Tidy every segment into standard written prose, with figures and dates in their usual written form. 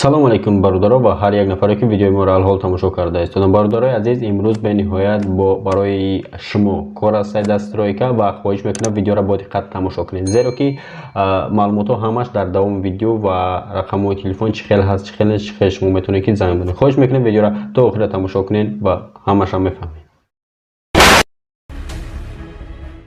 Салому алейкум, бародаро ва ҳар як нафаре, ки видеои моро алҳол тамошо карда истодам. Бародарои азиз, имрӯз бениҳоят бо барои шумо кор аст дар стройка ва хоҳиш мекунам, видеоро бо диққат тамошо кунед, зеро ки маълумотҳо ҳамаш дар давоми видео ва рақамҳои телефон чӣ хел ҳаст, чӣ хел нест, чӣ хел шумо метавонед, ки занг бизанед. Хоҳиш мекунем, видеоро то охира тамошо кунед ва ҳамаша мефаҳмед.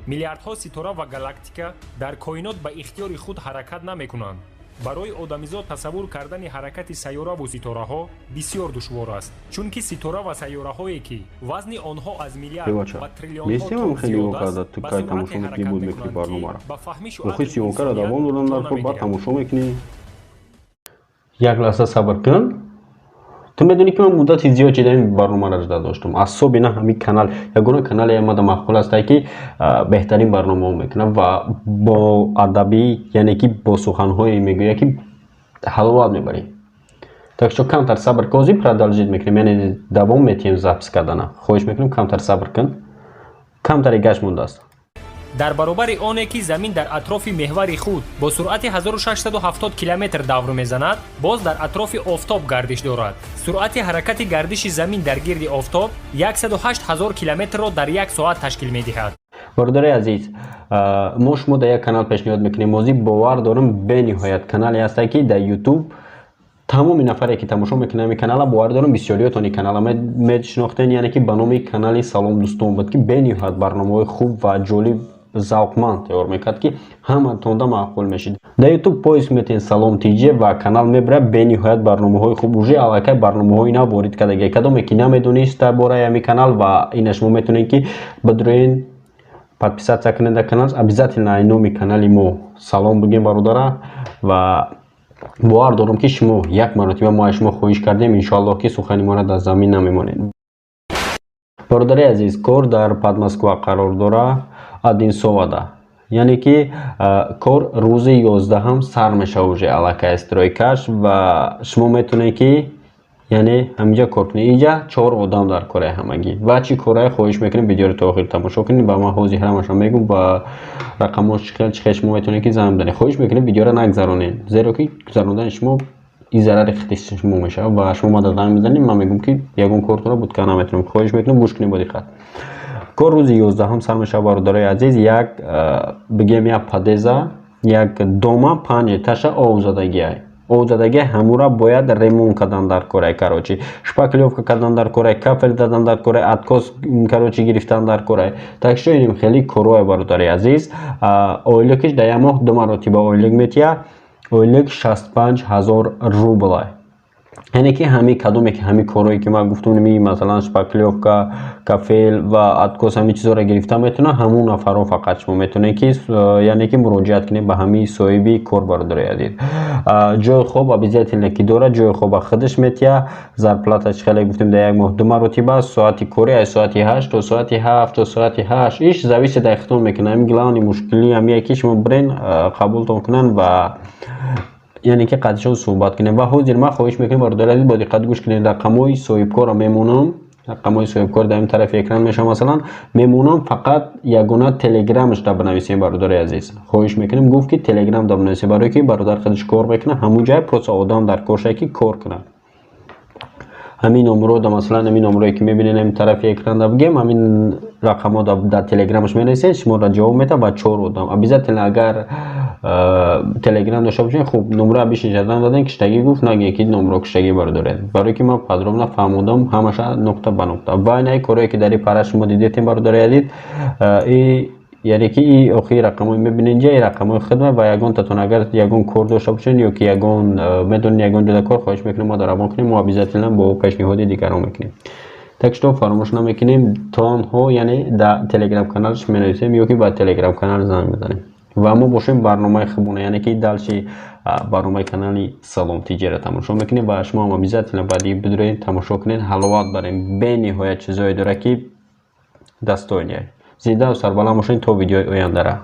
Миллиардҳо ситора ва галактика дар коинот ба ихтиёри худ ҳаракат намекунанд. Барои одамизод тасаввур кардани ҳаракати сайёраву ситораҳо бисёр душвор аст, чунки ситора ва сайёраҳое, ки вазни онҳо аз миллиард ва триллионҳо тон зиёд аст, ба суръате ҳаракат мекунанд, ки ба фаҳмишу ақли инсоният. Як лаҳза сабр кун. Ту медонӣ, ки ман муддати зиёд чида ин барномаро жда доштам. Асоби на ҳамин канал, ягона канале омада маъқул астае, ки беҳтарин барномаҳо мекунад ва бо адабӣ, яъне ки бо суханҳое мегӯяд, ки ҳаловат мебарӣ. Так что камтар сабр кун, ҳозир продолжить мекунем, яъне давом метиҳем запись кардана. Хоҳиш мекунем, камтар сабр кун, камтаре гашт мондааст. Дар баробари оне ки Замин дар атрофи меҳвари худ бо суръати 1670 километр давр мезанад, боз дар атрофи Офтоб гардиш дорад. Суръати ҳаракати гардиши Замин дар гирди Офтоб 108 000 километрро дар як соат ташкил медиҳад. Бародари азиз, мо шумо дар як канал пешниҳод мекунем. Ҳозир бовар дорам, бениҳоят канале ҳастае, ки дар Ютуб тамоми нафаре, ки тамошо мекунад ҳамин канала, бовар дорам, бисёриётон ин канала мешинохтен, яъне ки ба номи канали «Салом, дӯстон» буд, ки бениҳоят барномаҳои хуб ва ҷолиб, завқманд тайёр мекард, ки ҳаматонда маъқул мешид. Дар Ютуб поиск метен «Салом ТЖ» ва канал мебарад. Бениҳоят барномаҳои хуб, уже аллакай барномаҳои нав ворид кардагия. Кадоме ки намедонист дар бораи ҳамин канал ва ина, шумо метавонед, ки бидроен, подписаться кунед дар канал. Обязательно ай номи канали мо салом бигем, бародара, ва бовар дорам, ки шумо як маротиба мо аз шумо хоҳиш кардем, иншоаллоҳ, ки сухани моро дар замин намемонед. Бародари азиз, кор дар Подмосква қарор дорад, Одинсовада, яъне ки кор рӯзи 11-ам сар мешава уже аллакай стройкаш ва шумо метавонед, ки яъне ҳаминҷа кор кунед. Инҷа чор одам дар кораи ҳамагӣ ва чӣ корае? Хоҳиш мекунем, видеоро то охир тамошо кунед ва ман ҳозир ҳамаша мегӯм ва рақамҳо чӣ хел, чӣ хел шумо метавонед, ки занг бизанед. Хоҳиш мекунем, видеоро нагзаронед, зеро ки гузарондани шумо ин зарари худди шумо мешавад ва шумо мада занг мезанед, ман мегӯм, ки ягон кортонро будка наметавонем. Хоҳиш мекунем, гӯш кунед бо диққат. Кор рӯзи 11-ам сар мешавад, бародарои азиз. Як бигем, як подъезда, як дома, панҷ этажа овзадагиай. Овзадагиай, ҳамура бояд ремонт кардан дар корай, короче, шпаклёвка кардан дар корай, кафел задан дар корай, откос, короче, гирифтан дар корай. Так что инем хеле корое, бародари азиз. Ойликиш дар як моҳ ду маротиба ойлик метиҳад. Ойлик 65 000 рублай. Яъне ки ҳамин кадоме ки ҳамин корое, ки ман гуфтам, масалан, шпаклёвка, кафел ва откос, ҳамин чизҳоро гирифта метавонад, ҳамун нафарҳо фақат шумо метавонед, ки яъне ки муроҷиат кунед ба ҳамин соҳиби кор. Бародари азиз, ҷои хоб обязательно ки дорад, ҷои хоба худаш метиҳад. Зарплата, чӣ хеле гуфтем, дар як моҳ ду маротиба. Соати корӣ аз соати 8 то соати 7, то соати 8, иш зависит аз худтон мекунад. Ҳамин главный мушкилӣ ҳамие, ки шумо бирен, қабултон кунанд ва яъне ки қадишон суҳбат кунем. Ва ҳозир ман хоҳиш мекунем, бародари азиз, бо диққат гӯш кунед. Рақамҳои соҳибкорро мемонам, рақамҳои соҳибкор дар ин тарафи экран мешавад, масалан, мемонам. Фақат ягона телеграмашда бинависем, бародари азиз, хоҳиш мекунем. Гуфт, ки телеграмда бинависем, барое ки бародар худаш кор мекунад ҳамун ҷай, просто одам дар кор шавад, ки кор кунад. Ҳамин номерода, масалан, ҳамин номерое, ки мебинед ҳамин тарафи экранда, бигем, ҳамин рақамҳо дар телеграмаш менависед, шуморо ҷавоб медиҳад. Ва чор одам обязательно, агар телеграм дошта бошед, хуб. Номера бишиншадан дадем, киштагӣ гуфт, нагӯед, ки номро киштагӣ, бародаред, барое ки ман подробно фаҳмодам ҳамаша, нуқта ба нуқта. Ва инаи корое, ки дар ин пара шумо дидетем, бародари азиз, и яъне ки и охири рақамҳои мебинед инҷа, и рақамҳои хидмат. Ва ягонтатон агар ягон кор дошта бошед ё ки ягон медонед ягон ҷода кор, хоҳиш мекунем, мо равон кунем, мо обязательно бо пешниҳоди дигарон мекунем. Так что фаромӯш намекунем, танҳо яъне дар телеграм каналаш менависем ё ки ба телеграм канал занг мезанем. Ва мо бошем, барномаи хубона, яъне ки дальше барномаи канали «Салом ТЖ»-ра тамошо мекунем ва шумо ҳам обязательно баъди бидуред, тамошо кунед, ҳаловат барем. Бениҳоят чизое дорад, ки достойный. Зиндаву сарбаланд бошед то видеои ояндара.